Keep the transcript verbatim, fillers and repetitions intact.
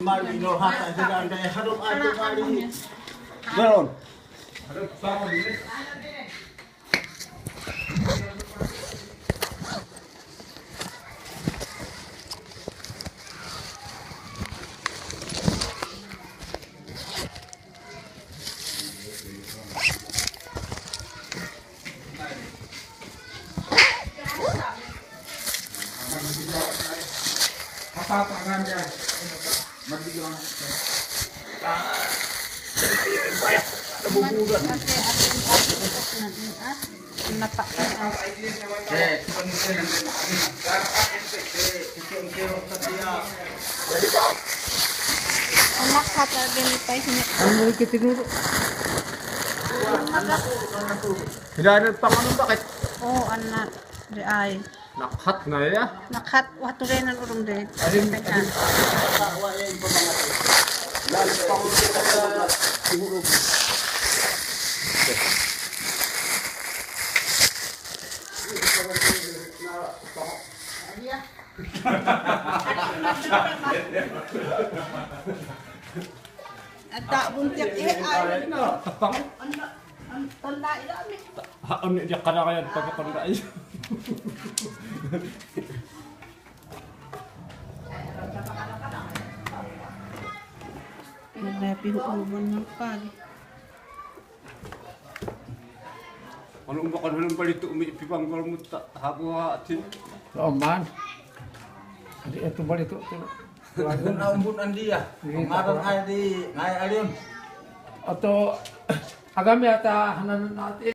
Galon. Anak kata beli pai sini. Anu kita dulu. Tidak ada pangan bakit. Oh, anak di ai. Nakhat na ya. Nakhat wah turenan urung de. Adin, adin. Ata buntiak eh ai. Tepang. Anda, anda, anda, anda. Ha, anda dia kadang-kadang pakai anda. Ada pihak urban apa ni? Ono mbakon helen pali tu mi pipang gol mutta habo atin. Roman. Adi itu pali tu tu. Lagu na umbun andi ya. Iya. Maran ai di ngai alion. Atau agami ata hanan ati.